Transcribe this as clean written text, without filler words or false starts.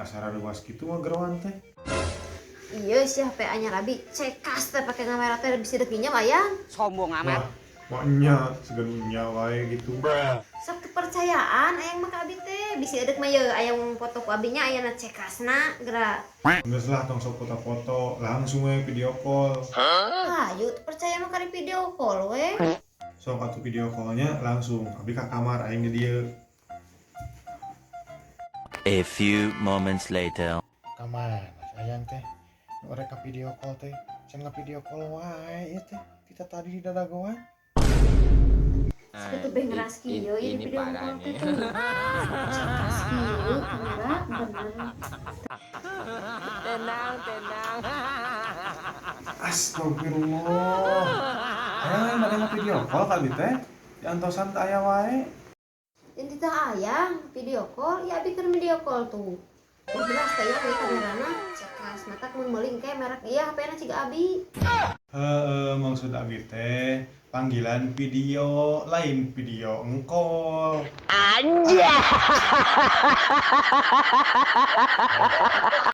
Asa rareuwas kitu ngageroan teh. Iya sih, HP anyar abi cekas teh, pake kamera teh bisa dek nginjem ayang. Sombong amat. Wah, maknya segan nya wae gitu. Sok kepercayaan ayang mah ka abi teh, bisi edek mah ye ayang foto ku abinya ayana cekasna geura. Geus lah, tong sok foto-foto, langsung we video call. Hayu, teu percaya mah kari video call we. Sok atuh video callnya langsung, abi ka kamar, aing di dieu. A few moments later. Kamana ayang teh? Nu rek ka video call teh, can video call wae ieu teh. Kita tadi di dadagoan. Sakitu beh ngeras kieu ieu di ini video parah call teh nih. tuh. Cekas kieu kamera bener. Tenang, tenang. Astagfirullah. Ayang lain bade video call ka abi teh. Diantosan teh aya wae. Yang titah ayang video call, ya abi keur video call tuh. Udah jelas teh ya kamerana cekas, matak mun meuli engke merek ieu HP-na ciga abi. Heeh, maksud abi teh panggilan video, lain video engkol. Anjay.